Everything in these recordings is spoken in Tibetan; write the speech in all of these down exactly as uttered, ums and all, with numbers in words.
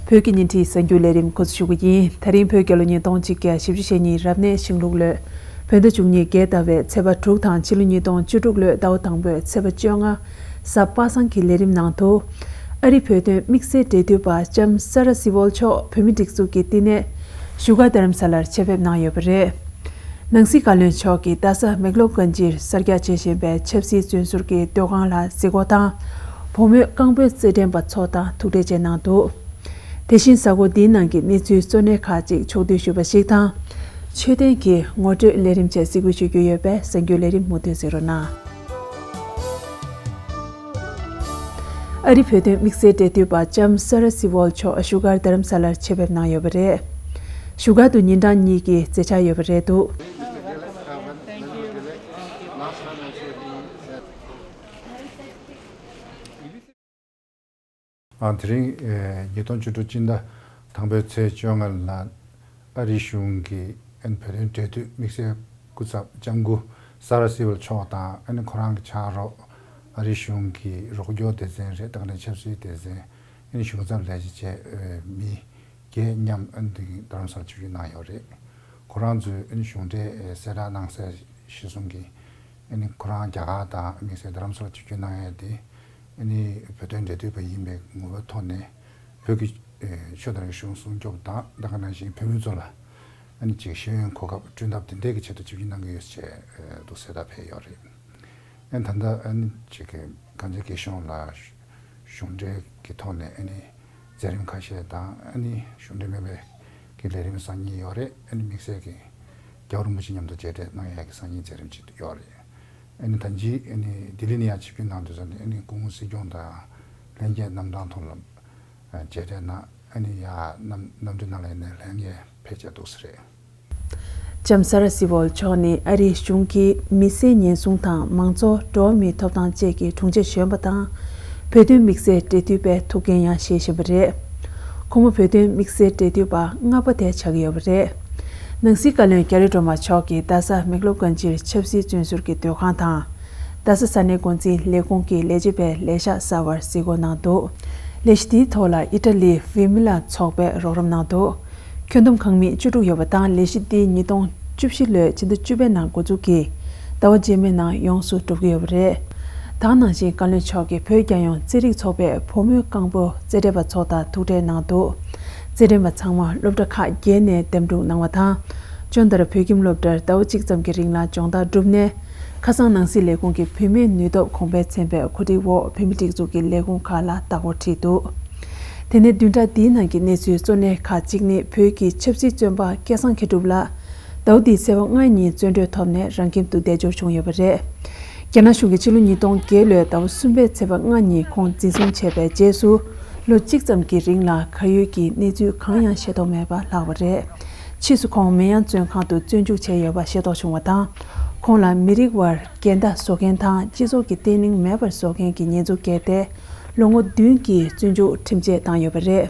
བོད་ཀྱི་ཉིན་བྲིས་གསར་འགྱུར་ལས་རིམ་འགོ་འཛུགས་ཞུ་གི་ཡིན། ད་རིང་བོད་རྒྱལ་ལོ་ཉིས་སྟོང་གཅིག་བརྒྱ་བཞི་བཅུ་ཞེ་གཉིས་རབ་གནས་ཤིང་ལུག་ལོའི་བོད་ཟླ་བཅུ་གཉིས་བརྒྱད་ཟླ་བའི་ཚེས་པ་དྲུག་དང་ཕྱི་ལོ་ཉིས་སྟོང་བཅུ་དྲུག་ལོའི་ཟླ་བ་དང་པོའི་ཚེས་པ་བཅོ་ལྔ། གཟའ་པ་སངས་ཀྱི་ལས་རིམ་ནང་དུ། ཨ་རིའི་བོད་དོན་དམིགས་བསལ་འབྲེལ་མཐུད་པ་ལྕམ་ས་ར་སི་ཝོལ་མཆོག་བོད་མིའི་སྒྲིག་འཛུགས་ཀྱི་བསྟི་གནས་བཞུགས་སྒར་རྡ་རམ་ས་ལར་ཆེད་ཕེབས་གནང་ཡོད་པ་རེད། ནང་སྲིད་བཀའ་བློན་མཆོག་གིས་རྡ་ས་མེག་ལོ་གན་ཇིར་གསར་རྒྱག་བྱེད་བཞིན་པའི་ཆབ་སྲིད་བཙོན་ཟུར་གྱི་སྡོད་ཁང་ལ་གཟིགས་སྐོར་དང་། བུ་མོས་རྐང་སྤོལ་རྩེད་འགྲན་པ་ཚོ་དང་ཐུག་འཕྲད་བཅས་གནང་འདུག་དེ་བཞིན་གཟའ་འཁོར་འདིའི་ནང་གི་གནས་ཚུལ་གཙོ་གནད་ཁག་ཅིག་ཕྱོགས་བསྡུས་ཞུས་པ་ཞིག་དང་། མཆོད་རྟེན་གྱི་ངོ་སྤྲོད་ལས་རིམ་བཅས་གཟིགས་འབུལ་ཞུ་རྒྱུ་ཡོད་པས་གསར་འགྱུར་ལས་རིམ་མུ་མཐུད་གཟིགས་རོགས་གནང་། ཨ་རི་བོད་དོན་དམིགས་བསལ་འབྲེལ་མཐུད་པ་ལྕམ་ས་ར་སི་ཝོལ་མཆོག་བཞུགས་སྒར་རྡ་རམ་ས་ལར་ཆེད་ཕེབས་གནང་ཡོད་པ་རེད། བཞུགས་སྒར་དུ་ཉིན་གྲངས་གཉིས་ཀྱི་མཛད་འཆར་ཡོད་པ་རེད་འདུག་ཨ། དེ་རིང་ཨེ་ཉིས་སྟོང་བཅུ་དྲུག་སྤྱི་ཟླ་དང་པོའི་ཚེས་བཅོ་ལྔ་ལ་ཨ་རིའི་གཞུང་གིས་ཨ་ནི་བོད་དོན་འབྲེལ་མཐུད་དམིགས་བསལ་སྐུ་ཚབ་ལྕམ་སྐུ་ས་ར་སི་ཝལ་མཆོག་དང་ཨ་ནི་ཁོ་རང་གི་ཕྱག་རོགས་ཨ་རིའི་གཞུང་གི་རོགས་སྐྱོར་སྡེ་ཚན་རེད། ད་ག་ནང་ཆབ་སྲིད་སྡེ་ཚན་ཨ་ནི་གཞུང་ཚབ་ལས་བྱེད་བཅས་ཨེ་མི་བརྒྱད་མཉམ་ཨ་ནི་དེ་རིང་རྡ་རམ་ས་ལ་ཆིབས་བསྒྱུར་གནང་ཡོད་རེད། ཁོ་རང་ཚོས་ཨ་ནི་གཞུང་འབྲེལ་ཨེ་གསལ་བསྒྲགས་གནང་གསལ་གཞིར་བཟུང་གིས་ཨ་ནི་ཁོ་རང་རྒྱ་གར་དང་དམིགས་བསལ་རྡ་རམ་ས་ལ་ཆིབས་བསྒྱུར་གནང་ཡས་དེ་ཨ་ནི་བོད་དོན་འབྲེལ་མཐུད་པ་ཡིན་པའི་ངོ་བོའི་ཐོག་ནས་བོད་ཀྱི་ཨེ་ཆོས་དང་རིག་གཞུང་སྲུང་སྐྱོབ་དང་ད་ག་ནང་བཞིན་བོད་མི་ཚོ་ལ་ཨ་ནི་ཅིག་ཤེས་ཡོན་གོ་སྐབས་བསྐྲུན་ཐབས་དེ་འདྲའི་གི་ཆེད་དུ་ཆིབས་བསྒྱུར་གནང་གི་ཡོད་ཅེས་ཨེ་འདུག་གསལ་བསྒྲགས་ཕེབས་ཡོད་རེད། ཨ་ནི་ད་ལྟ་ཨ་ནི་ཅིག་གི་གངས་ཅན་སྐྱིད་གཤོངས་ལ་གཞུང་འབྲེལ་གྱི་ཐོག་ནས་ཨ་ནི་མཛད་རིམ་ཁ་ཤས་དང་ཨ་ནི་གཞུང་འབྲེལ་མིན་པའི་གི་ལས་རིམ་སང་ཉིན་ཡོད་རེད། ཨ་ནི་དམིགས་བསལ་གྱི་རྒྱལ་བ་རིན་པོ་ཆེ་མཉམ་དུ་མཇལ་འཕྲད་གནང་ཡག་གི་སང་ཉིན་མཛད་རིམ་ཅིག་ཡོད་རེད། ཨ་ནི་ད་ཅི་ཨ་ནི་ལྡི་ལི་ནས་ཡར་ཆིབས་བསྒྱུར་གནང་དུས་ཙམ་ནས་ཨ་ནི་སྐུ་ངོ་སྲིད་སྐྱོང་དང་ལྷན་རྒྱས་རྣམ་གྲངས་ཐོག་ལ་མཇལ་འཕྲད་གནང་ཨ་ནི་ཡར་གནམ་གནམ་གྲུ་ནང་ལ་ཡིན་ནའི་ལྷན་རྒྱས་ཕེབས་བྱས་འདུག་ས་རེད། ལྕམ་ས་ར་སི་ཝོལ་མཆོག་ནི་ཨ་རིའི་གཞུང་གི་མི་སེར་ཉེན་སྲུང་དང་མང་གཙོ་འགྲོ་བ་མིའི་ཐོབ་ཐང་བཅས་ཀྱི་དྲུང་ཆེ་གཞོན་པ་དང་། བོད་དོན་དམིགས་བསལ་འབྲེལ་མཐུད་པའི་ཐུགས་འགན་ཡང་བཞེས་བཞིན་པ་རེད། ཁོང་མོ་བོད་དོན་དམིགས་བསལ་འབྲེལ་མཐུད་པ་ལྔ་པ་དེ་ཆགས་ཀྱི་ཡོད་པ་རེད། ནང་སྲིད་བཀའ་བློན་རྒྱ་རི་སྒྲོལ་མ་མཆོག་གིས་རྡ་ས་མེག་ལོ་གན་ཇིར་ཆབ་སྲིད་བཙོན་ཟུར་གྱི་སྡོད་ཁང་དང་། རྡ་ས་ས་གནས་འགོ་འཛིན་ལས་ཁུངས་ཀྱི་ལས་བྱེད་པའི་ལས་ཤག་གསར་པར་གཟིགས་སྐོར་གནང་འདུག་ལས་གཞི་དེའི་ཐོག་ལ་ཨི་ཊ་ལིའི་ཝི་མི་ལ་ཚོགས་པས་རོགས་རམ་གནང་འདུག་ཁྱོན་བསྡོམས་ཁང་མིག་བཅུ་དྲུག་ཡོད་པ་དང་ལས་གཞི་འདི་ཉིས་སྟོང་བཅུ་བཞི་ལོའི་ཕྱི་ཟླ་བཅུ་པའི་ནང་འགོ་འཛུགས་ཀྱིས་ཟླ་བ་རྗེས་མའི་ནང་ཡོངས་སུ་གྲུབ་ཀྱི་ཡོད་པ་རེད། ད་ག་ནང་བཞིན་བཀའ་བློན་མཆོག་གིས་བོད་རྒྱལ་ཡོངས་རྩེད་རིགས་ཚོགས་པའི་བུ་མོའི་རྐང་སྤོལ་རྩེད་འགྲན་པ་ཚོ་དང་ཐུག་འཕྲད་གནང་འདུག་རྩེད་འགྲན་པ་ཚང་མ་སློབ་གྲྭ་ཁག་བརྒྱད་ནས་འདེམས་སྒྲུག་གནང་བ་དང་། ཅོན་དར་བོད་ཁྱིམ་སློབ་གྲྭར་ཟླ་བ་གཅིག་ཙམ་གྱི་རིང་ལ་སྦྱོང་བརྡར་བསྒྲུབས་ནས། ཁ་སང་ནང་སྲིད་ལས་ཁུངས་ཀྱི་བུད་མེད་ནུས་སྟོབས་གོང་འཕེལ་ཚན་པའི་གོ་སྒྲིག་འོག་བོད་མིའི་སྒྲིག་འཛུགས་ཀྱི་ལས་ཁུངས་ཁག་ལ་ལྟ་སྐོར་ཁྲིད་འདུག་དེ་ནས་བདུན་ཕྲག་འདིའི་ནང་གི་གནས་ཚུལ་གཙོ་གནད་ཁག་ཅིག་ནི་བོད་ཀྱི་ཆབ་སྲིད་བཙོན་པ་སྐལ་བཟང་མཁས་གྲུབ་ལགས་ཟླ་བ་འདིའི་ཚེས་པ་ལྔ་ཉིན་བཙོན་གྲོལ་ཐོབ་ནས་རང་ཁྱིམ་དུ་བདེ་འབྱོར་བྱུང་ཡོད་པ་རེད། རྒྱ་ནག་གཞུང་གིས་ཕྱི་ལོ་ཉིས་སྟོང་བརྒྱད་ལོའི་ཟླ་བ་གསུམ་པའི་ཚེས་པ་ལྔ་ཉིན་ཁོང་འཛིན་བཟུང་བྱས་པའི་རྗེས་སུ། ལོ་གཅིག་ཙམ་གྱི་རིང་ལ་གར་ཡོད་ཀྱི་གནས་ཚུལ་གང་ཡང་ཤེས་རྟོགས་མེད་པར་ལྷག་པ་རེད། ཕྱིས་སུ་ཁོང་མེ་ཡང་བཙོན་ཁང་དུ་བཙོན་འཇུག་བྱས་ཡོད་པ་ཤེས་རྟོགས་བྱུང་བ་དང་། ཁོང་ལ་མི་རིགས་དབར་འགལ་ཟླ་བཟོ་མཁན་དང་སྤྱི་ཚོགས་ཀྱི་བརྟན་ལྷིང་མེད་པར་བཟོ་མཁན་གྱི་ཉེས་འཛུགས་བཀལ་ཏེ། ལོ་ངོ་བདུན་གྱི་བཙོན་འཇུག་ཁྲིམས་ཆད་བཏང་ཡོད་པ་རེད།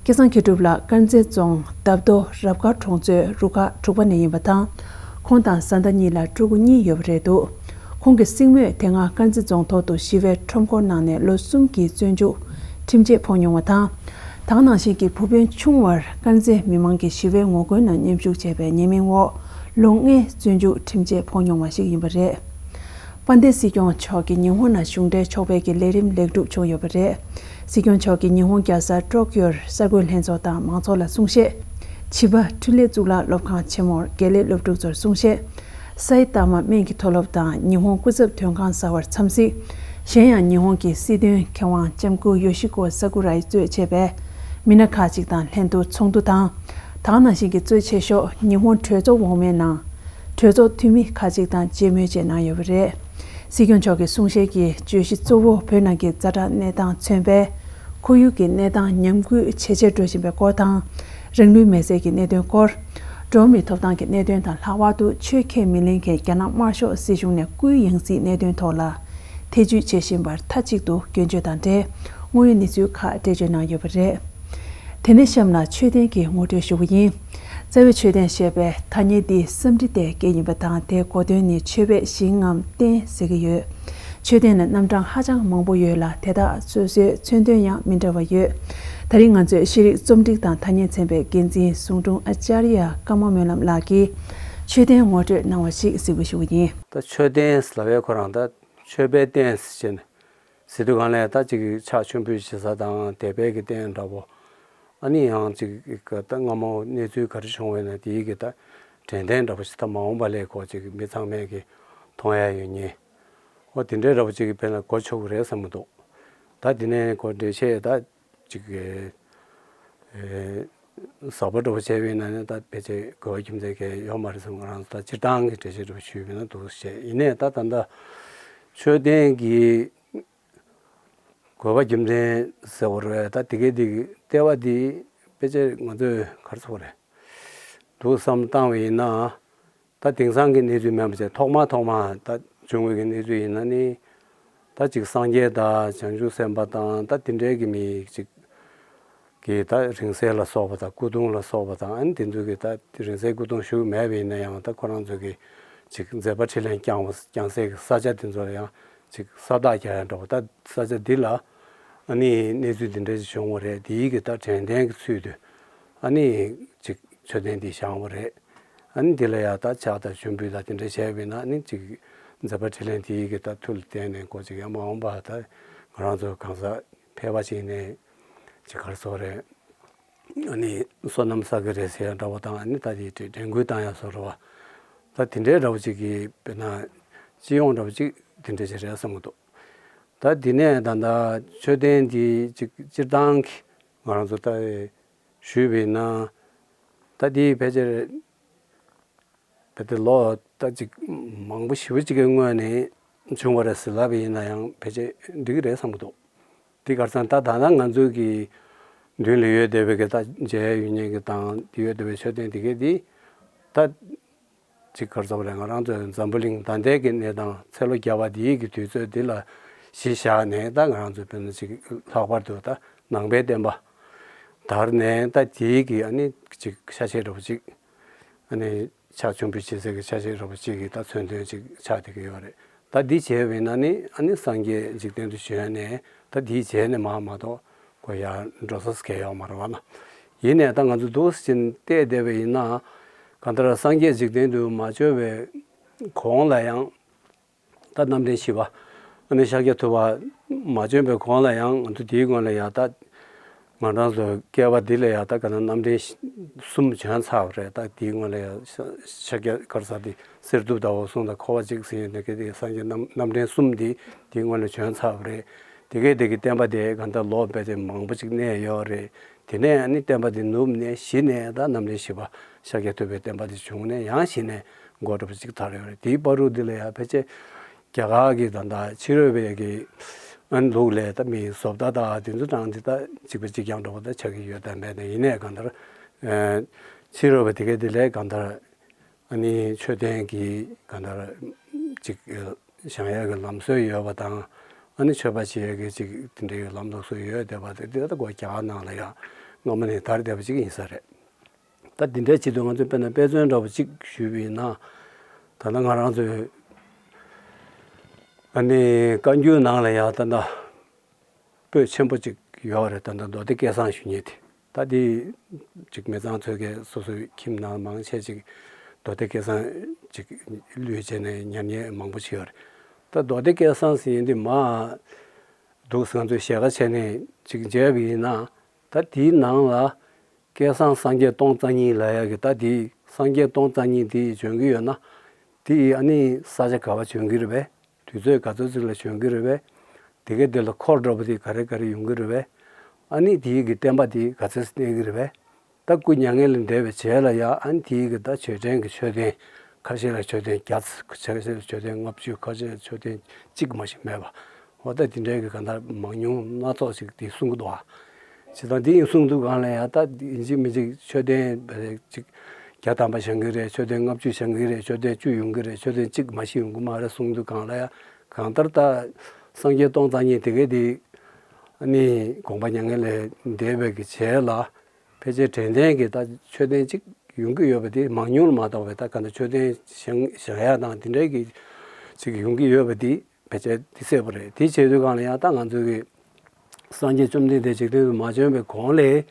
སྐལ་བཟང་མཁས་གྲུབ་ལགས་དཀར་མཛེས་རྫོང་འདབས་རྡོ་རབ་དཀར་གྲོང་ཚོའི་རུ་ཁག་དྲུག་པ་ནས་ཡིན་པ་དང་། ཁོང་དང་བཟའ་ཟླ་གཉིས་ལ་ཕྲུ་གུ་གཉིས་ཡོད་པ་རེད་འདུག་ཁོང་གི་སྲིང་མོས་དེ་སྔ་དཀར་མཛེས་རྫོང་ཐོག་ཏུ་ཞི་བའི་ཁྲོམ་སྐོར་གནང་ནས་ལོ་གསུམ་གྱི་བཙོན་འཇུག་ཁྲིམས་ཆད་ཕོག་མྱོང་བ་དང་། ད་ག་ནང་བཞིན་གྱི་བུ་སྤུན་ཆུང་བར་དཀར་མཛེས་མི་མང་གི་ཞི་བའི་ངོ་རྒོལ་ནང་མཉམ་ཞུགས་བྱས་པའི་ཉེས་མིང་འོག་ལོ་ལྔའི་བཙོན་འཇུག་ཁྲིམས་ཆད་ཕོག་མྱོང་བ་ཞིག་ཡིན་པ་རེད། དཔལ་ལྡན་སྲིད་སྐྱོང་མཆོག་གིས་ཉི་ཧོང་ནང་གཞུང་འབྲེལ་ཕྱོགས་ཕེབས་ཀྱི་ལས་རིམ་ལེགས་གྲུབ་བྱུང་ཡོད་པ་རེད། སྲིད་སྐྱོང་མཆོག་གིས་ཉི་ཧོང་རྒྱལ་ས་ཀྲོ་ཀྱོར་གསར་འགོད་ལྷན་ཚོགས་དང་མང་ཚོགས་ལ་གསུང་བཤད། བྱིས་པ་འཕྲིན་ལས་གཙུག་ལག་སློབ་ཁང་ཆེན་མོར་དགེ་ལས་སློབ་ཕྲུག་ཚོར་གསུང་བཤད། སའི་ཏཱ་མ་སྨན་གྱི་མཐོ་སློབ་དང་ཉི་ཧོང་སྐུ་ཚབ་དོན་ཁང་གསར་པར་འཚམས་གཟིགས། གཞན་ཡང་ཉི་ཧོང་གི་སྲིད་དོན་མཁས་དབང་ལྕམ་སྐུ་ཡོ་ཤི་ཀོ་ས་ཀུ་རའི་གཙོས་བྱས་པའི་མི་སྣ་ཁག་ཅིག་དང་ལྷན་དུ་ཚོགས་འདུ་དང་། ད་ག་ནང་བཞིན་གྱི་གཙོ་ཆེ་ཤོས་ཉི་ཧོང་གྲོས་ཚོགས་འོག་མའི་ནང་། གྲོས་ཚོགས་འཐུས་མི་ཁག་ཅིག་དང་མཇལ་མོལ་བཅས་གནང་ཡོད་པ་རེད། སྲིད་སྐྱོང་མཆོག་གི་གསུང་བཤད་ཀྱི་བརྗོད་གཞི་གཙོ་བོ་བོད་ནང་གི་ཛ་དྲག་གནས་སྟངས་མཚོན་པའི་ཁོར་ཡུག་གི་གནས་སྟངས་ཉམས་རྒུད་ཇེ་ཆེར་འགྲོ་བཞིན་པའི་སྐོར་དང་། རང་ལུས་མེར་སྲེག་གི་གནད་དོན་སྐོར། འགྲོ་བ་མིའི་ཐོབ་ཐང་གི་གནད་དོན་དང་ལྷག་པར་དུ་ཆོས་ཁས་མི་ལེན་མཁན་རྒྱ་ནག་དམར་ཤོག་སྲིད་གཞུང་ནས་སྐུའི་ཡང་སྲིད་གནད་དོན་ཐོག་ལ་ཐེ་བྱུས་བྱེད་བཞིན་པར་མཐའ་གཅིག་ཏུ་སྐྱོན་བརྗོད་དང་འབྲེལ་དངོས་ཡོད་གནས་ཚུལ་ཁག་འགྲེལ་བརྗོད་གནང་ཡོད་པ་རེད། དེ་ནས་གཤམ་ལ་མཆོད་རྟེན་གྱི་ངོ་སྤྲོད་ཞུ་གི་ཡིན། རྩ་བའི་མཆོད་རྟེན་ཞེས་པའི་ཐ་སྙད་འདིས་སཾ་སྐྲྀ་ཏའི་སྐད་ཡིན་པ་དང་དེའི་གོ་དོན་ནི་མཆོད་པའི་ཞིང་ངམ་རྟེན་ཟེར་གྱི་ཡོད། མཆོད་རྟེན་ལ་རྣམ་གྲངས་ཧ་ཅང་མང་པོ་ཡོད་ལ། དེ་དག་སོ་སོའི་མཚོན་དོན་ཡང་མི་འདྲ་བ་ཡོད། ད་རིང་ང་ཚོས་ཤེས་རིག་རྩོམ་སྒྲིག་དང་ཐ་སྙད་ཚན་པའི་འགན་འཛིན་ཟུང་དྲུང་ཨ་ཅཱརྱ་ཀརྨ་སྨོན་ལམ་ལགས་ཀྱིས་མཆོད་རྟེན་ངོ་སྤྲོད་གནང་བ་ཞིག་གཟིགས་རོགས་ཞུ་གི་ཡིན། ད་མཆོད་རྟེན་ལབ་པའི་ཁོ་རང་ད་མཆོད་པའི་རྟེན་ཟེར་ནས་ཟེར་དུས་གང་ལ་ད་ཅིག་ཕྱག་མཆོད་འབུལ་བྱེད་ས་དང་དད་པའི་གི་རྟེན་འདྲ་པོ། ཨ་ནི་ཡང་ཅིག་ད་སྔ་མོ་གནས་ཚུལ་ག་རེ་བྱུང་བས་ན་དེའི་གི་ད་དྲན་རྟེན་འདྲ་པོ་ཞིག་ད་མ་འོངས་པ་ལས་ཁོ་ཅིག་མི་ཚང་མས་གི་མཐོང་ཡ་ཡོད་ཉེ། ཨོ་དེ་འདྲའི་འདྲ་པོ་ཅིག་གི་དཔེར་ན་གོ་ཆོག་གི་རེད་བསམ་གི་འདུག་ད་དེ་ནས་ཁོ་འགྲེལ་བཤད་ད་ཅིག་གི་ཟབ་པ་འདྲ་པོ་བྱས་པ་ཡིན་ན་ནི་ད་ཕལ་ཆེར་དགོས་པ་རྒྱུ་མཚན་གང་ཡང་ཡོད་མ་རེད་བསམ། ང་རང་ཚོ་ད་སྤྱིར་བཏང་གི་འགྲེལ་བཤད་འདྲ་པོ་ཞུས་པ་ཡིན་ན་འདུག་བྱས། ཡིན་ནའི་ད་ད་ལྟ་མཆོད་རྟེན་གྱི་དགོས་པ་རྒྱུ་མཚན་ཟེར་བ་རེད། ད་དེ་གའི་དེ་གི་ལྟེ་བ་འདི་ཕལ་ཆེར་ང་ཚོས་ག་རེ་ཟེར་དགོས་རེད་འདུག་བསམ་བཏང་བ་ཡིན་ན། ད་དེང་སང་གི་གནས་ཚུལ་མིན་པ་བྱས་ཐོག་མ་ཐོག་མ་ད་བྱུང་བའི་གི་གནས་ཚུལ་ཡིན་ན་ནི། ད་ཅིག་སངས་རྒྱས་དང་བྱང་ཆུབ་སེམས་དཔའ་དང་ད་དེ་འདྲའི་གི་མི་ཅིག་གི་ད་རིང་བསྲེལ་ལ་སོགས་པ་དང་སྐུ་གདུང་ལ་སོགས་པ་དང་ཨ་ནི་དེ་ཚོ་གི་ད་རིང་བསྲེལ་སྐུ་གདུང་བཞུགས་མེད་པ་ཡིན་ན་ཡང་ད་ཁོ་རང་ཚོ་གི་ཅིག་མཛད་པ་འཕྲིན་ལས་བསྐྱངས་བ་བསྐྱངས་སའི་གི་ས་ཆ་དེ་ཚོ་ལ་ཡང་ཅིག་ས་རྟགས་རྒྱག་ཡ་འདྲ་པོ། ད་ས་ཆ་འདི་ལ་ཨ་ནི་གནས་ཚུལ་འདི་འདྲ་ཞིག་བྱུང་བ་རེད། དེའི་གི་ད་དྲན་རྟེན་གི་ཚུལ་དུ་ཨ་ནི་ཅིག་མཆོད་རྟེན་འདི་བཞེངས་པ་རེད། ཨ་ནི་འདི་ལ་ཡང་ད་ཕྱག་དང་མཆོད་འབུལ་དང་དེ་འདྲ་བྱས་པ་ཡིན་ན་ཨ་ནི་ཅིག་མཛད་པ་འཕྲིན་ལས་དེའི་གི་ད་མཐུ་ལ་བརྟེན་ནས་ཁོ་ཅིག་ཡང་མ་འོངས་པ་ད་ང་རང་ཚོ་གང་ཟག་ཕལ་པ་ཞིག་ནས་ཅིག་ག་རེ་ཟེར་དགོས་རེད། ཨ་ནི་བསོད་ནམས་བསགས་ཀྱི་རེད་ཟེར་ཡ་འདྲ་པོ་དང་ཨ་ནི་ད་དེ་དྲན་སྐུལ་བཏང་ཡ་བཟོ་འདྲ་པོ། ད་དེ་འདྲའི་འདྲ་པོ་ཅིག་གི་དཔེར་ན་སྤྱི་ཡོངས་འདྲ་པོ་ཅིག་དེ་འདྲ་ཅིག་རེད་བསམ་གི་འདུག་ད་དེ་ནས་ད་ལྟ་མཆོད་རྟེན་དེ་ཅིག་སྤྱིར་བཏང་གི་ང་རང་ཚོ་ད་ཞུས་པ་ཡིན་ན། ད་དེ་ཕལ་ཆེར་ཕལ་ཆེར་ལོ་ད་ཅིག་མང་པོ་ཞེ་པོ་ཅིག་གི་སྔོན་ནས་བྱུང་བ་རེད་ཟེར་ལབ་པ་ཡིན་ན་ཡང་ཕལ་ཆེར་འགྲིག་གི་རེད་བསམ་གི་འདུག་དེ་ག་རེ་ཟེར་ན་ད་ད་ལྟ་ང་ཚོའི་གི་མདུན་ལ་ཡོད་བསྡད་པའི་གི་ད་མཇལ་ཡ་ཡོད་མཁན་གི་དང་དེ་ཡོད་བསྡད་པའི་མཆོད་རྟེན་དེ་གའི་དེ་ད་ཅིག་ག་རེ་ཟེར་དགོས་རེད། ང་རང་ཚོའི་འཛམ་བུ་གླིང་ད་ལྟའི་གི་གནས་སྟངས་ཚེ་ལོ་བརྒྱ་པ་དེའི་གི་དུས་ཚོད་འདི་ལ་གཞི་བཞག་ནས་ད་ང་རང་ཚོའི་དཔེར་ན་ཅིག་ལྷག་པར་དུ་ད་ནང་པའི་བསྟན་པ་དར་ནས་ད་དེའི་གི་ཨ་ནི་ཅིག་ཆ་ཤས་འདྲ་པོ་ཅིག་ཨ་ནི་ཕྱག་མཆོད་འབུལ་བྱེད་སའི་གི་ཆ་ཤས་འདྲ་པོ་ཅིག་གི་ད་མཚོན་དོན་ཅིག་ཆགས་བསྡད་ཀྱི་ཡོད་རེད། ད་འདི་བྱས་པ་ཡིན་ན་ནི་ཨ་ནི་སངས་རྒྱས་འཇིག་རྟེན་དུ་བྱོན་ནས་ད་འདི་བྱས་ནས་མར་མ་གཏོགས་ཁོ་ཡར་འགྲོ་ས་གང་ཡང་ཡོད་མ་རེད་བ་ན། ཡིན་ནའི་ད་ང་ཚོ་འདུག་སེ་བལྟས་བསྡད་པ་ཡིན་ན་གང་ལྟར་སངས་རྒྱས་འཇིག་རྟེན་དུ་མ་བྱོན་པའི་གོང་ལ་ཡང་ད་རྣམ་འདྲེན་བཞི་པ་ཨ་ནི་ཤཱཀྱ་ཐུབ་པ་མ་བྱོན་པའི་གོང་ལ་ཡང་ང་ཚོ་དེའི་སྔོན་ལ་ཡང་ད་ང་རང་ཚོ་བསྐལ་པ་འདི་ལ་ཡང་ད་ག་ན་རྣམ་འདྲེན་གསུམ་བྱོན་ཚར་བ་རེད། ད་དེའི་སྔོན་ལ་ཡང་ཤཱཀྱ་ག་རེ་ཟེར་དེ་གསེར་ཐུབ་ཟླ་བ་གསུམ་དང་འཁོར་བ་གཅིག་ཟེར་ཡོད་ནས་གལ་ཏེ་སངས་རྒྱས་རྣམ་རྣམ་འདྲེན་གསུམ་འདི་དེའི་སྔོན་ལ་བྱོན་ཚར་བ་རེད། དེ་གས་དེ་གི་བསྟན་པ་དེ་ག་ད་ལོ་རྦད་དེ་མང་པོ་ཅིག་གནས་ཡོད་རེད། དེ་ནས་ཨ་ནི་བསྟན་པ་དེ་ནུབ་ནས་གཞི་ནས་ད་རྣམ་འདྲེན་བཞི་པ་ཤཱཀྱ་ཐུབ་པའི་བསྟན་པ་དེ་བྱུང་ནས་ཡང་གཞི་ནས་མགོ་འདྲ་པོ་ཅིག་དར་ཡོད་རེད། དེའི་བར་དུ་འདི་ལ་ཡང་ཕལ་ཆེར་རྒྱ་གར་གྱི་ད་ད་ཕྱི་རོལ་པའི་གི་ཨ་ནི་ལུགས་ལས་ད་མི་བཟོ་ལྟ་དང་དེ་ཚོ་དང་འདི་ད་གཅིག་པ་གཅིག་རྐྱང་འདྲ་པོ་ད་ཆགས་ཀྱི་ཡོད་དམ་མེད་དམ། ཡིན་ནའི་གང་ལྟར་ཕྱི་རོལ་པ་དེ་གས་དེ་ལས་གང་ལྟར་ཨ་ནི་མཆོད་རྟེན་གྱི་གང་ལྟར་ཅིག་བཞེངས་ཡག་གི་ལམ་སྲོལ་ཡོད་པ་དང་ཨ་ནི་མཆོད་པ་བྱེད་ཡག་གི་ཅིག་དེ་འདྲའི་ལམ་ལུགས་སྲོལ་ཡོད་བསྡད་པ་དེ་དེ་ད་ཁོ་རྒྱ་གར་ནང་ལ་ཡང་སྔ་མོ་ནས་དར་བསྡད་པ་ཅིག་ཡིན་ས་རེད། ད་འདི་འདྲའི་ཆེད་དུ་ང་ཚོས་དཔེར་ན་དཔེ་མཚོན་འདྲ་པོ་གཅིག་ཞུས་པ་ཡིན་ན། ད་ལྟ་ང་རང་ཚོའི་ཨ་ནི་བཀའ་འགྱུར་ནང་ལ་ཡང་ད་ལྟ་པོད་ཆེན་པོ་གཅིག་ཡོད་རེད། ད་ལྟ་མདོ་སྡེ་སྐལ་བཟང་ཞུ་མཁན་དེ། ད་འདི་ཅིག་མི་ཚང་ཚོས་ཀྱི་སོ་སོའི་ཁྱིམ་ནང་མང་ཆེ་ཅིག་མདོ་སྡེ་སྐལ་བཟང་ཅིག་བླུས་བྱས་ནས་ཉར་མཁན་མང་པོ་ཞིག་ཡོད་རེད། ད་མདོ་སྡེ་སྐལ་བཟང་ཟེར་མཁན་འདི་མ་འདུག་ང་ཚོས་ཞལ་ཁ་ཕྱེ་ནས་ཅིག་མཇལ་བ་ཡིན་ན། ད་དེའི་ནང་ལ་སྐལ་བཟང་སངས་རྒྱས་སྟོང་རྩ་གཉིས་ལབ་ཡག་གི་ད་དེ་སངས་རྒྱས་སྟོང་རྩ་གཉིས་དེ་བྱོན་གྱི་ཡོད་ན། དེ་ཨ་ནི་ས་ཆ་ག་བ་བྱོན་གྱི་རེད་པས། དུས་ཚོད་ག་ཚོད་ཅིག་ལ་བྱོན་གྱི་རེད་པས། དེ་གའི་དེ་ལ་འཁོར་འདྲ་པོ་དེ་ག་རེ་ག་རེ་ཡོང་གི་རེད་པས། ཨ་ནི་དེའི་གི་བསྟན་པ་དེ་ག་ཚོད་གནས་ཀྱི་རེད་པས། ད་སྐུ་མྱ་ངན་ལས་འདས་པའི་རྗེས་ལ་ཡང་ཨ་ནི་དེའི་གི་ད་མཆོད་རྟེན་གྱི་མཆོད་རྟེན་ཁ་ཤས་ལ་མཆོད་རྟེན་བརྒྱ་ཙམ། ཁ་ཤས་ལ་མཆོད་རྟེན་ལྔ་བཅུ། ཁ་ཤས་ལ་མཆོད་རྟེན་གཅིག་མ་ཞིག་མེད་པ། འོ་ད་དེ་འདྲའི་གི་ག་ད་མང་ཉུང་སྣ་ཚོགས་ཤིག་དེ་གསུང་གི་འདུག་ཨ། བྱས་ཙང་དེ་ཡིན་གསུང་དུས་སྒང་ལ་ཡང་ད་ཡིན་གཅིག་མིན་གཅིག་མཆོད་རྟེན་གཅིག་བརྒྱ་ཐམ་པ་བཞེངས་ཀྱི་རེད། མཆོད་རྟེན་ལྔ་བཅུ་བཞེངས་ཀྱི་རེད། མཆོད་རྟེན་བཅུ་ཡོང་གི་རེད། མཆོད་རྟེན་གཅིག་མ་ཞིག་ཡོང་གི་མ་རེད་གསུང་དུས་སྒང་ལ་ཡང་གང་ལྟར་ད་སངས་རྒྱས་སྟོང་རྩ་གཉིས་དེ་གའི་དེ་ཨ་ནི་དགོངས་པ་མྱ་ངན་ལས་འདས་པའི་གི་རྗེས་ལ་ཕལ་ཆེར་དྲན་རྟེན་གྱི་ད་མཆོད་རྟེན་གཅིག་ཡོང་གི་ཡོད་པ་དེ་མང་ཉུང་ལ་མ་བལྟས་པའི་ད་ག་ད་མཆོད་རྟེན་བཞེངས་བཞེངས་ཡག་དང་དེ་འདྲའི་གི་ཅིག་ཡོང་གི་ཡོད་པ་དེ། ཕལ་ཆེར་དེ་གསལ་པོ་རེད། དེ་བྱེད་དུས་སྒང་ལ་ཡང་ད་ང་ཚོའི་གི་སངས་རྒྱས་བཅོམ་ལྡན་འདས་འཇིག་རྟེན་དུ་མ་བྱོན་པའི་གོང་ལས་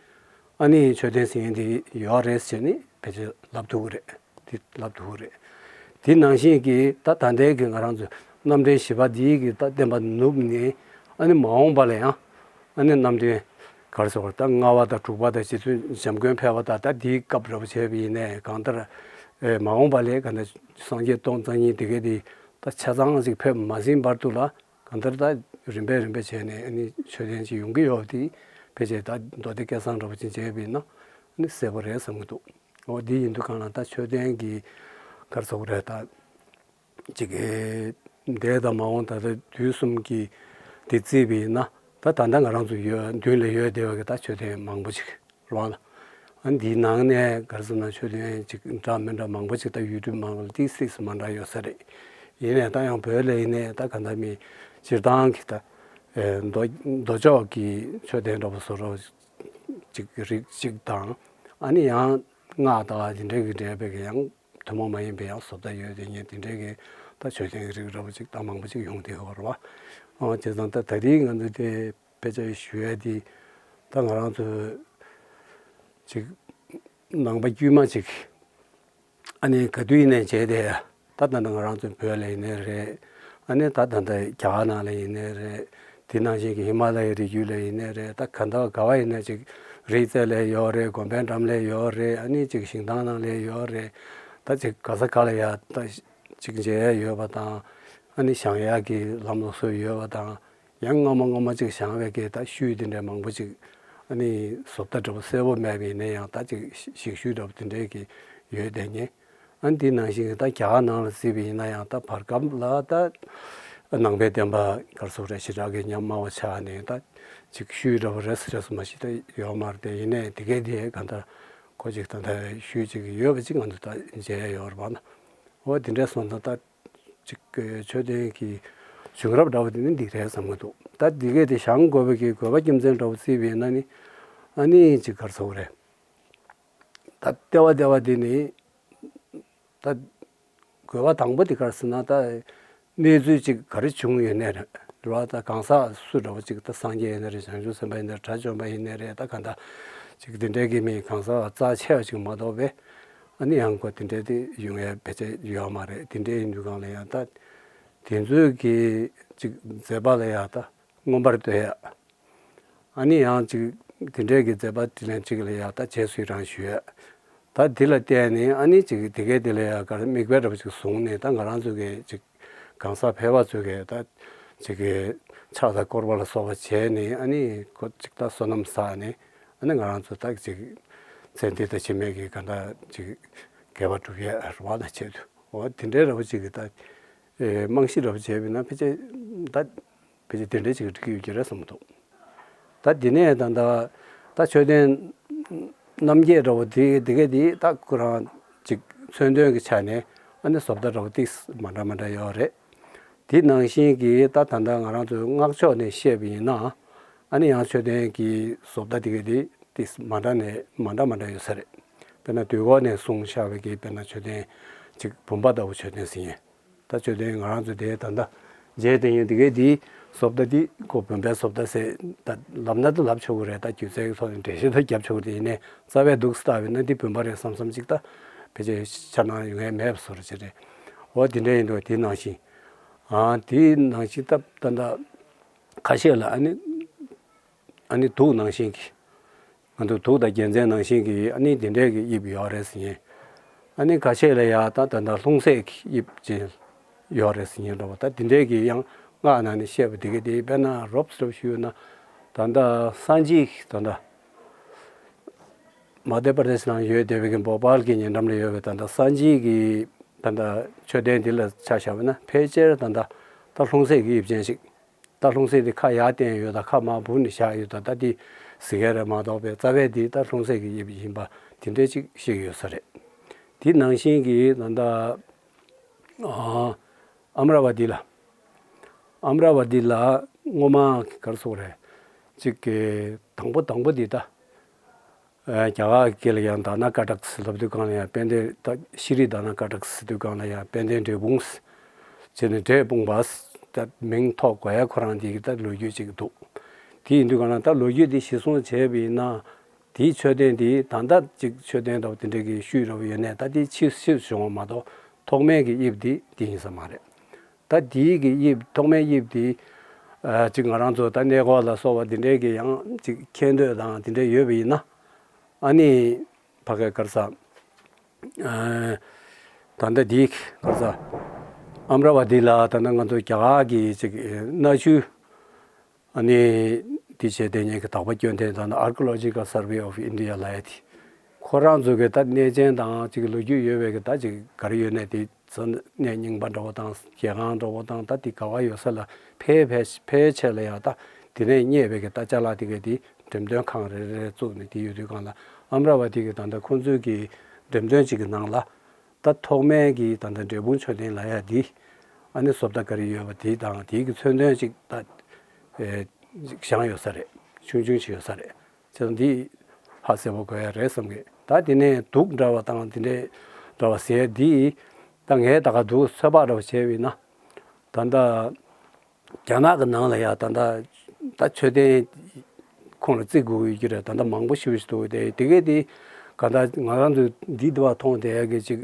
ཨ་ནི་མཆོད་རྟེན་ཟེར་མཁན་དེ་ཡོད་རེད་ཟེར་ནས་ཕལ་ཆེར་ལབ་ཐུབ་ཀྱི་རེད། དེ་ལབ་ཐུབ་ཀྱི་རེད། དེ་ནང་བཞིན་གྱི་ད་ད་ལྟའི་གི་ང་རང་ཚོ་རྣམ་འདྲེན་བཞི་པ་འདིའི་གི་ད་བསྟན་པ་ནུབ་ནས་ཨ་ནི་མ་འོངས་པ་ལ་ཡང་ཨ་ནི་རྣམ་འདྲེན་ག་རེ་ཟེར་བ། ད་ལྔ་པ་དང་དྲུག་པ་དང་རྗེ་བཙུན་འཇམ་མགོན་ཕེབས་པ་དང་ད་དེའི་སྐབས་འདྲ་པོ་བྱས་པ་ཡིན་ནའི་གང་ལྟར་ཨེ་མ་འོངས་པ་ལ་གང་ལྟར་སངས་རྒྱས་སྟོང་རྩ་གཉིས་དེ་གའི་དེ་ད་ཆ་ཚང་ཅིག་ཕེབས་མ་ཟིན་བར་དུ་ལ་གང་ལྟར་ད་རིམ་པས་རིམ་པས་བྱས་ནས་ཨ་ནི་མཆོད་རྟེན་ཅིག་ཡོང་གི་ཡོད་པ་དེ་ཕལ་ཆེར་ད་མདོ་སྡེ་སྐལ་བཟང་འདྲ་པོ་ཅིག་མཇལ་བ་ཡིན་ན་ཨ་ནི་གསལ་པོ་རེད་བསམ་གྱི་འདུག་འོ་དེ་ཡིན་དུས་གང་ལ་ད་མཆོད་རྟེན་གྱི་ག་རེ་ཟེར་དགོས་རེད། ད་ཅིག་གི་འདས་དང་མ་འོངས་ད་ལྟ་དུས་གསུམ་གྱི་དེ་བརྩིས་པ་ཡིན་ན་ད་ད་ལྟ་ང་རང་ཚོ་ཡོད་མདུན་ལ་ཡོད་བསྡད་པ་གི་ད་མཆོད་རྟེན་མང་པོ་ཅིག་རེད་བ་ལ། ཨ་འདིའི་ནང་ནས་ག་རེ་ཟེར་ན་མཆོད་རྟེན་ཅིག་འདྲ་མི་འདྲ་མང་པོ་ཅིག་ད་ཡུལ་གྲུ་མང་པོ་ལ་ཏིག་ཙིག་མ་འདྲ་ཡོད་ས་རེད། ཡིན་ནའི་ད་ཡང་བོད་ལ་ཡིན་ནའི་ད་ག་འདྲ་མི་སྤྱིར་བཏང་གི་ད་ཨེ་མདོ་མདོ་ཕྱོགས་ཀྱི་མཆོད་རྟེན་འདྲ་པོ་བཟོ་འདྲ་ཅིག་རིགས་གཅིག་དང་ཨ་ནི་ཡང་སྔགས་དང་དེ་འདྲ་གི་འབྲེལ་བའི་གི་ཡང་ཐུན་མོང་མ་ཡིན་པའི་ཡང་བཟོ་ལྟ་ཡོད་དེ་ཉིད་དེ་འདྲའི་གི་ད་མཆོད་རྟེན་གྱི་རིགས་འདྲ་པོ་ཅིག་ད་མང་པོ་ཅིག་ཡོང་བསྡད་ཡོད་རེད་བ། ཨོ་བྱས་ཙང་ད་ད་རིང་ང་ཚོ་དེ་དཔེ་ཆ་ཞུ་ཡས་དེ་ད་ང་རང་ཚོ་ཅིག་ནང་པ་དཀྱུས་མ་ཅིག་ཨ་ནི་ག་དུས་ཡིན་ནའི་བྱས་ཏེ་ད་ད་ལྟ་ང་རང་ཚོ་བོད་ལ་ཡིན་ནའི་རེད། ཨ་ནི་ད་ད་ལྟ་རྒྱ་གར་ནང་ལ་ཡིན་ནའི་རེད། དེ་ནང་བཞིན་གྱི་ཧི་མ་ལ་ཡའི་རི་རྒྱུད་ལ་ཡིན་ནའི་རེད། ད་ག་ད་ག་བ་ཡིན་ནའི་ཅིག་རིག་རྩལ་ལ་ཡོད་རེད། དགོན་པའི་འགྲམ་ལ་ཡོད་རེད། ཨ་ནི་ཅིག་ཞིང་ཐང་ནང་ལ་ཡོད་རེད། ད་ཅིག་ག་ས་ག་ལ་ཡ་ད་ཅིག་མཇལ་ཡ་ཡོད་པ་དང་། ཨ་ནི་བཞེངས་ཡ་གི་ལམ་ལུགས་སྲོལ་ཡོད་པ་དང་། ཡང་སྔ་མ་སྔ་མ་ཅིག་བཞེངས་པའི་གི་ད་ཤུལ་དེ་འདྲའི་མང་པོ་ཅིག་ཨ་ནི་བཟོ་ལྟ་འདྲ་པོ་གསལ་པོ་མེད་པ་ཡིན་ན་ཡང་ད་ཅིག་ཞིག་ཤུལ་འདྲ་པོ་དེ་འདྲའི་གི་ཡོད་དེ་ཉེ། ཨ་ནི་དེ་ནང་བཞིན་གི་ད་རྒྱ་གར་ནང་ལ་གཟིགས་པ་ཡིན་ན་ཡང་ད་བར་སྐབས་ལ་ད་ནང་པའི་བསྟན་པ་ག་རེ་ཟེར་རེད། ཞེ་དྲག་གི་ཉམས་དམའ་བ་ཆགས་ནས་ད་ཅིག་ཤུལ་འདྲ་པོ་རེ་ཟུང་རེ་ཟུང་མ་ཞིག་ད་ཡོད་མ་རེད་དེ། ཡིན་ནའི་དེ་གའི་དེ་ག་ད་ཁོ་ཅིག་ད་ད་ཤུལ་ཅིག་ཡོད་པ་ཅིག་ང་ཚོ་ད་མཇལ་ཡ་ཡོད་རེད་པ་ན། འོ་དེ་འདྲའི་སོང་ཙང་ད། ཅིག་གི་མཆོད་རྟེན་གྱི་བྱུང་རབས་འདྲ་བོ་དེ་ནི་འདི་རེད་བསམ་གྱི་འདུག་ད་འདི་གས་དེ་བཞེངས་དགོས་པའི་གི་དགོས་པ་རྒྱུ་མཚན་འདྲ་བོ་བརྩིས་པས་ན་ནི། ཨ་ནི་ཅིག་ག་རེ་ཟེར་དགོས་རེད། ད་ལྟེ་བ་ལྟེ་བ་དེ་ནི། ད་དགོས་པ་དང་པོ་དེ་ག་རེ་ཟེར་ན་ད། གནས་ཚུལ་ཅིག་ག་རེ་བྱུང་ཡོད་ནའི་རེད་བ། ད་གང་ཟག་སུ་འདྲ་བོ་ཅིག་ད་སངས་རྒྱས་ཡིན་ན་རེད། བྱང་ཆུབ་སེམས་དཔའ་ཡིན་ན་རེད། དགྲ་བཅོམ་པ་ཡིན་ན་རེད། ད་གང་ལྟར་ཅིག་དེ་འདྲའི་གི་མི་གང་ཟག་རྩ་ཆེ་བ་ཅིག་མ་གཏོགས་པས། ཨ་ནི་ཡང་ཁོ་དེ་འདྲའི་དེ་ཡོང་ཡ་ཕལ་ཆེར་ཡོད་མ་རེད། དེ་འདྲའི་ཡིན་དུས་སྒང་ལ་ཡང་ད་དེ་ཚོའི་གི་ཅིག་མཛད་པ་ལ་ཡང་ད་མངོན་པར་བསྟོད་ཡ། ཨ་ནི་ཡང་ཅིག་དེ་འདྲའི་གི་མཛད་པ་དེ་ལན་ཅིག་ལ་ཡང་ད་རྗེས་སུ་ཡི་རང་ཞུ་ཡ། ད་དེ་ལ་བརྟེན་ནས་ཨ་ནི་ཅིག་དེ་གའི་དེ་ལ་ཡང་ག་རེ་མིག་དཔེ་འདྲ་པོ་ཅིག་བཟུང་ནས་ད་ང་རང་ཚོ་གི་ཅིག་གང་ཟག་ཕལ་པ་ཚོ་གི་ད་ཅིག་གི་ཕྱག་དང་སྐོར་བ་ལ་སོགས་པ་བྱས་ནས་ཨ་ནི་ཁོ་ཅིག་ད་བསོད་ནམས་བསགས་ནས། ཨ་ནི་ང་རང་ཚོ་ད་ཅིག་ཚེ་འདི་དང་ཕྱི་མའི་གི་ག་འདྲ་ཅིག་དགེ་བ་སྒྲུབ་ཡས་རེ་བ་དང་ཆེད་དུ་འོ་དེ་འདྲའི་འདྲ་པོ་ཅིག་གི་ད་ཨེ་རྨང་གཞི་འདྲ་པོ་བྱས་པས་ན་ཕལ་ཆེར་ད་ཕལ་ཆེར་དེ་འདྲའི་ཅིག་འགྲིག་གི་ཡོད་ཀྱི་རེད་བསམ་གྱི་འདུག་ད་དེ་ནས་ད་ད་ད་མཆོད་རྟེན་རྣམ་བརྒྱད་འདྲ་པོ་དེ་དེ་ག་དེ་ད་ཁོ་རང་ཅིག་མཚོན་དོན་གྱི་ཆ་ནས་ཨ་ནི་བཟོ་ལྟ་འདྲ་པོ་ཏིག་མ་འདྲ་མ་འདྲ་ཡོད་རེད། དེ་ནང་བཞིན་གྱི་ད་ད་ལྟ་ང་རང་ཚོའི་སྔགས་ཕྱོགས་ནས་བཤད་པ་ཡིན་ན། ཨ་ནི་ཡང་མཆོད་རྟེན་གྱི་བཟོ་ལྟ་དེ་ག་དེ་ཏིག་མ་འདྲ་ནས་མ་འདྲ་མ་འདྲ་ཡོད་ས་རེད། དཔེར་ན་དུས་འཁོར་ནས་གསུངས་བཞག་པའི་གི་དཔེར་ན་མཆོད་རྟེན་ཅིག་བུམ་པ་ལྟ་བུ་མཆོད་རྟེན་ཟེར་མཁན། ད་མཆོད་རྟེན་ང་རང་ཚོ་དེ་ད་ལྟ་མཇལ་དེ་ཡིན། དེ་གའི་དེའི་བཟོ་ལྟ་དེ་ཁོ་བུམ་པའི་བཟོ་ལྟ་ཟེར་ད་ལབ་ན་ད་ལབ་ཆོག་གི་རེད། ད་སྒྱུ་རྩལ་གྱི་ཐོག་ནས་འགྲེལ་བཤད་ད་རྒྱབ་ཆོག་གི་རེད། ཡིན་ནའི་རྩ་བའི་འདུག་སེ་ལྟ་བས་ན་འདི་བུམ་པ་རེད་བསམ་བསམ་ཅིག་ད་ཕལ་ཆེར་འཆར་སྣང་ཡོང་ཡ་མེད་པ་བཟོ་འདྲ་ཅིག་རེད། འོ་དེ་འདྲ་ཡིན་འདུག་དེ་ནང་བཞིན། ཨ་དེ་ནང་བཞིན་ད་ད་ད་ཁ་ཤས་ལ་ཨ་ནི་ཨ་ནི་དུག་ནང་བཞིན་གྱི། ང་ཚོ་དུག་དང་རྒྱལ་མཚན་ནང་བཞིན་གྱི་ཨ་ནི་དེ་འདྲའི་གི་དབྱིབས་ཡོད་རེད་ཟེར་མཁན། ཨ་ནི་ཁ་ཤས་ལ་ཡ་ད་ད་ལྟ་ལྷུང་བཟེད་ཀྱི་དབྱིབས་ཅན་ཡོད་རེད་ཟེར་མཁན་འདྲ་པོ། ད་དེ་འདྲའི་གི་ཡང་སྔགས་ནང་ནས་བཤད་པ་དེ་ག་དེ་དཔེར་ན་རོབ་རོབ་ཞུས་ན་ད་ལྟ་སངས་རྒྱས་ཀྱི་ད་ལྟ་མ་དྷྱ་པྲ་དེ་ཤི་ནང་ཡོད་བསྡད་པའི་གི་བྷོ་པཱལ་གྱི་ཉེ་འགྲམ་ལ་ཡོད་པའི་ད་ལྟ་སངས་རྒྱས་ཀྱི་ད་ལྟ་མཆོད་རྟེན་འདི་ལ་ཆ་བཞག་པ་ན་ཕལ་ཆེར་ད་ལྟ་ད་ལྷུང་བཟེད་ཀྱི་དབྱིབས་ཅན་ཞིག་ད་ལྷུང་བཟེད་དེ་ཁ་ཡར་བསྟན་ཡོད་དང་ཁ་མར་སྦུབ་ནས་བཞག་ཡོད་དང་ད་དེ་ཟེར་མཁན་རེད་མ་གཏོགས་པའི་རྩ་བའི་དེ་ད་ལྷུང་བཟེད་ཀྱི་དབྱིབས་ཡིན་པ་དེ་འདྲའི་ཅིག་བཤད་ཀྱི་ཡོད་ས་རེད། དེ་ནང་བཞིན་གྱི་ད་ལྟ་ཨ་ཨ་མ་ར་བ་ཏི་ལ། ཨ་མ་ར་བ་ཏི་ལ་སྔོན་མ་ག་རེ་ཟེར་དགོས་རེད། ཅིག་གི་དང་པོ་དང་པོ་དེ་ད། རྒྱ་གར་སྐད་ལ་ཡང་དྷ་ན་ཀ་ཊག་ཟེར་ལབ་དུས་སྒང་ལ་ཡང་དཔལ་ལྡན་ད་ཤྲི་དྷ་ན་ཀ་ཊག་ཟེར་དུས་སྒང་ལ་ཡང་དཔལ་ལྡན་འབྲས་སྤུངས་ཟེར་བྱས་ནས་འབྲས་སྤུངས་པ་ཟེར་ ད་མིང་ཐོགས་དགོས་ཡ་ཁོ་རང་དེ་གི་ད་ལོ་རྒྱུས་ཅིག་འདུག་དེ་ཡིན་དུས་གང་ལ་ད་ལོ་རྒྱུས་དེ་གཞིར་བཟུང་བྱས་པ་ཡིན་ན། དེའི་མཆོད་རྟེན་དེ་ད་ལྟ་ཅིག་མཆོད་རྟེན་འདྲ་བོ་དེ་འདྲ་གི་ཤུལ་འདྲ་བོ་ཡོད་ནས། ད་དེ་ཕྱིས་ཕྱིས་བྱུང་བ་མ་གཏོགས་ཐོག་མའི་གི་དབྱིབས་དེ་དེ་ཡིན་ས་མ་རེད། ད་དེའི་གི་དབྱིབས། ཐོག་མའི་དབྱིབས་དེ་ཨ་ཅིག་ང་རང་ཚོ་ད་གནས་སྐོར་ལ་སོགས་པ་དེ་འདྲའི་གི་ཡང་ཅིག་མཁྱེན་འདོད་དང་དེ་འདྲ་ཡོད་པ་ཡིན་ན། ཨ་ནི་ཕ་གི་ག་རེ་ཟ། ཨ་ད་ལྟ་དེའི་ག་རེ་ཟ། ཨམ་ར་ཝ་ཏི་ལ་ད་ལྟ་ང་ཚོ་རྒྱ་གར་གི་ཅིག་གནའ་ཤུལ། ཨ་ནི་དེ་བྱས་དེ་ཉིད་ཀྱི་དོགས་པ་སྐྱོན་ཐེངས་དང་ནི་Archaeological Survey of India ལབ་ཡ་དེ། ཁོ་རང་ཚོ་གི་ད་གནས་ཆེན་དང་ཅིག་ལོ་རྒྱུས་ཡོད་པའི་གི་ད་ཅིག་ག་རེ་ཡོད་ནས་དེ་ཚོ་གནས་རྙིང་པ་འདྲ་བོ་དང་རྒྱལ་ཁང་འདྲ་བོ་དང་ད་དེ་ག་བ་ཡོད་ས་ལ་ཕལ་ཕལ་ཕལ་ཆེར་ལ་ཡ་ད་དེ་ནས་རྙེད་པའི་གི་ད་ཅ་ལག་དེ་ག་དེ་འགྲེམས་སྟོན་ཁང་རེ་རེ་བཙུགས་ནས་དེ་ཡོད་དུས་གང་ལ་ཨམ་ར་ཝ་ཏི་གི་ད་ལྟ་ཁོང་ཚོའི་གི་འགྲེམས་སྟོན་ཅིག་གི་ནང་ལ། ད་ཐོག་མའི་གི་ད་ལྟ་འབྲས་སྤུངས་མཆོད་རྟེན་ལབ་ཡ་འདི། ཨ་ནི་བཟོ་ལྟ་ག་རེ་ཡོད་པ་དེ་དང་དེའི་གི་མཚོན་དོན་ཅིག་ད་ཨེ་བཞག་ཡོད་ས་རེད། ཆུང་ཆུང་ཞིག་ཡོད་ས་རེད། བྱས་ཙང་འདི་ཧ་གསལ་པོ་དགོས་ཡ་རེད་བསམ་གི། ད་དེ་ནས་གདུགས་འདྲ་བ་དང་དེ་འདྲའི་འདྲ་བ་ཟེར་འདི། ད་ངས་ད་ག་གདུགས་ཚོད་དཔག་འདྲ་བ་བྱས་པ་ཡིན་ན། ད་ལྟ་རྒྱ་ནག་གི་ནང་ལ་ཡ་ད་ལྟ་ད་མཆོད་རྟེན་ཁོང་ལ་བརྩི་དགོས་ཀྱི་རེད། ད་ལྟ་མང་པོ་ཞེ་པོ་ཞིག་འདུག་དེ་དེ་གས་དེ་ག་ད་ང་རང་ཚོ་འདི་འདི་བ་མཐོང་བསྡད་ཡ་གི་ཅིག་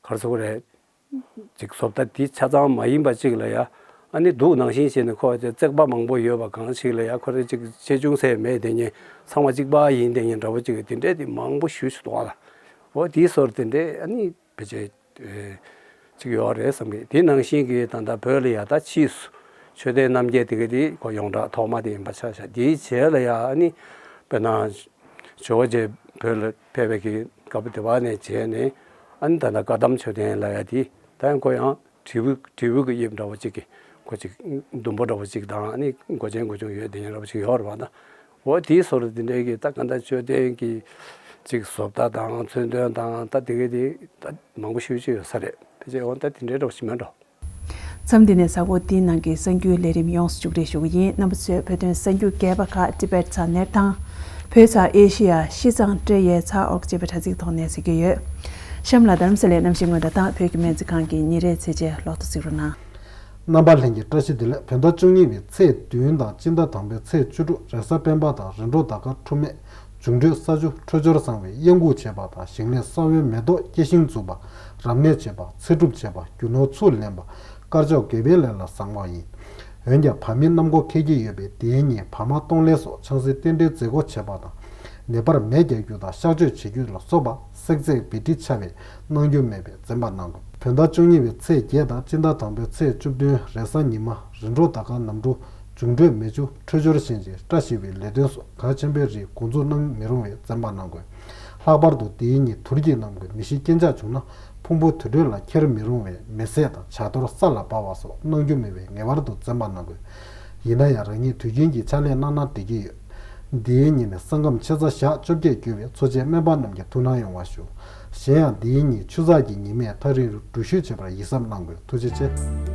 ག་རེ་ཟེར་དགོས་རེད། ཅིག་བཟོ་ལྟ་དེ་ཆ་ཚང་མ་ཡིན་པ་ཅིག་ལ་ཡ། ཨ་ནི་གདུགས་ནང་བཞིན་བྱས་ནས་ཁོ་བརྩེགས་པ་མང་པོ་ཡོད་པ་གང་ཞིག་ལ་ཡ། ཁོ་རེ་ཅིག་ཆེ་ཆུང་ཟེར་མེད་དེ་ཉིད་ཚང་མ་གཅིག་པ་ཡིན་དེ་ཉིད་འདྲ་པོ་ཅིག་དེ་འདྲས་དེ་མང་པོ་ཞེ་པོ་ཞིག་འདུག་ཨ་ལ། འོ་དེའི་སོར་དེ་འདྲས་ཨ་ནི་ཕལ་ཆེར་ཨེ་ཅིག་ཡོད་རེད་བསམ་གི། དེ་ནང་བཞིན་གྱི་ད་ལྟ་བོད་ལ་ཡ་ད་ཕྱིས་སུ་མཆོད་རྟེན་རྣམ་རྒྱལ་དེ་ག་དེ་ཁོ་ཡོངས་གྲགས་ཐོག་མ་དེ་ཡིན་པ་ཆ་བཞག་དེའི་རྗེས་ལ་ཡ་ཨ་ནི་དཔེར་ན་ཇོ་བོ་རྗེ་བོད་ལ་ཕེབས་པའི་གི་སྐབས་དེ་བ་ནས་བྱས་ནས་ཨ་ནི་ད་ལྟ་བཀའ་གདམས་མཆོད་རྟེན་ལབ་ཡ་དེ་ད་ཡང་ཁོ་ཡང་དྲིལ་བུ་དྲིལ་བུ་གི་དབྱིབས་འདྲ་བོ་ཅིག་གི་ཁོ་ཅིག་ཟླུམ་པོ་འདྲ་བོ་ཅིག་དང་ཨ་ནི་མགོ་ཅན་མགོ་ཆུང་ཡོད་དེ་འདྲ་བོ་ཅིག་ཡོད་རེད་བ་ད། འོ་དེའི་སོར་དེ་འདྲའི་གི་ད་ག་ད་མཆོད་རྟེན་གྱི་ཅིག་བཟོ་ལྟ་དང་མཚོན་དོན་དང་ད་དེ་ག་དེ་ད་མང་པོ་ཞེ་པོ་ཅིག་ཡོད་ས་རེད། ཕལ་ཆེར་འོ་ད་དེ་འདྲའི་འདྲ་བོ་ཞིག་མེད་འགྲོ། མཚམས་འདི་ནས་གཟའ་འཁོར་འདིའི་ནང་གི་གསར་འགྱུར་ལས་རིམ་ཡོངས་སུ་མཇུག་སྒྲིལ་ཞུ་གི་ཡིན། རྣམ་པ་ཚོས་བོད་དོན་གསར་འགྱུར་རྒྱས་པ་ཁག་Tibet Channel དང་། བོད་ཚ་ཨེ་ཤི་ཡ་ཤིས་ཙང་ཏྲེ་ཡའི་ཚ་འོག་ཅེས་པའི་དྲ་ཚིགས་ཐོག་ནས་གཟིགས་ཀྱི་ཡོད། གཤམ་ལ་རྡ་རམ་ས་ལའི་གནམ་གཤིས་སྔོན་བརྡ་དང་བོད་ཀྱི་སྨན་རྩིས་ཁང་གི་ཉིན་རེའི་ཚེས་བཅད་ལོག་ཏུ་གཟིགས་རོགས་གནང་། རྣམ་པ་ལྷན་རྒྱས་བཀྲ་ཤིས་བདེ་ལེགས། བོད་ཟླ་བཅུ་གཉིས་པའི་ཚེས་བདུན་དང་སྤྱི་ཟླ་དང་པོའི་ཚེས་བཅུ་དྲུག་རེས་གཟའ་སྤེན་པ་དང་རིམ་གྲོ་ཟླ་སྐར་འཁྲུལ་མེད། འབྱུང་འཕྲོད་ས་ཆུ་འཕྲོད་སྦྱོར་བཟང་བའི་གཡང་འགུགས་བྱེད་པ་དང་། ཞིང་ལས་ས་བོན་མེ་ཏོག་སྐྱེ་ཤིང་འཛུགས་པ། རབ་གནས་བྱེད་པ། ཚེ་སྒྲུབ་བྱེད་པ། རྒྱུ་ནོར་ཚུར་ལེན་པ། དཀར་ཕྱོགས་དགེ་བའི་ལས་ལ་བཟང་བ་ཡིན། འོན་ཀྱང་བར་མའི་གནམ་སྒོ་ཁེལ་གྱི་ཡོད་པས་དེའི་ཉིན་བར་མ་གཏོང་ལེན་སོགས་ཆང་སའི་རྟེན་འབྲེལ་མཛད་སྒོ་བྱེད་པ་དང་། ནད་པར་མེ་རྒྱག་རྒྱུ་དང་གཤག་བཅོས་བྱེད་རྒྱུ་ལ་སོགས་པ་བསྲེག་རྫས་བེ་ཏྲི་ཆ་བས་གནང་རྒྱུ་མེད་པའི་བཙན་པ་གནང་དགོས། བོད་ཟླ་བཅུ་གཉིས་པའི་ཚེས་བརྒྱད་དང་སྤྱི་ཟླ་དང་པོའི་ཚེས་བཅུ་བདུན་རེས་གཟའ་ཉི་མ་རིམ་གྲོ་ཟླ་སྐར་ནམ་གྲུ་འབྱུང་འཕྲོད་མེ་ཆུ་འཕྲོད་སྦྱོར་བཞིན་གྱི་བཀྲ་ཤིས་པའི་ལས་དོན་སོགས་གལ་ཆེན་པོའི་རིགས་འགོ་འཛུགས་གནང་མི་རུང་བའི་བཙན་པ་གནང་དགོས། ལྷག་པར་དུ་དེའི་ཉིན་དུར་གྱི་རྣམས་ཀྱི་མི་ཤི་རྐྱེན་ཆག་བྱུང་ན་ཕུང་པོ་དུར་ཁྲོད་ལ་འཁྱེར་མི་རུང་བས་མེ་བསྲེགས་དང་བྱ་གཏོར་ས་ལ་སྦ་བ་སོགས་གནང་རྒྱུ་མེད་པའི་ངེས་པར་དུ་བཙན་པ་གནང་དགོས། ཡིན་ན་ཡང་རང་ཉིད་དུས་རྒྱུན་གྱི་ཕྱག་ལས་གནང་ན་འགྲིག་གི་ཡོད། འདིའི་ཉིན་ནི་ས་ཁམས་ཆེ་ས་ཞག་བཅོ་བརྒྱད་རྒྱུ་བའི་འཚོ་བྱེད་སྨན་པ་རྣམས་ཀྱི་ཐུགས་སྣང་ཡོང་བ་ཞུ། གཞན་ཡང་འདིའི་ཉིན་ཆུ་ཚགས་ཀྱི་ཉི་མས་ཐག་རིང་རུ་འགྲུལ་བཞུད་བྱེད་པར་ཡིད་གཟབ་གནང་དགོས། ཐུགས་རྗེ་ཆེ།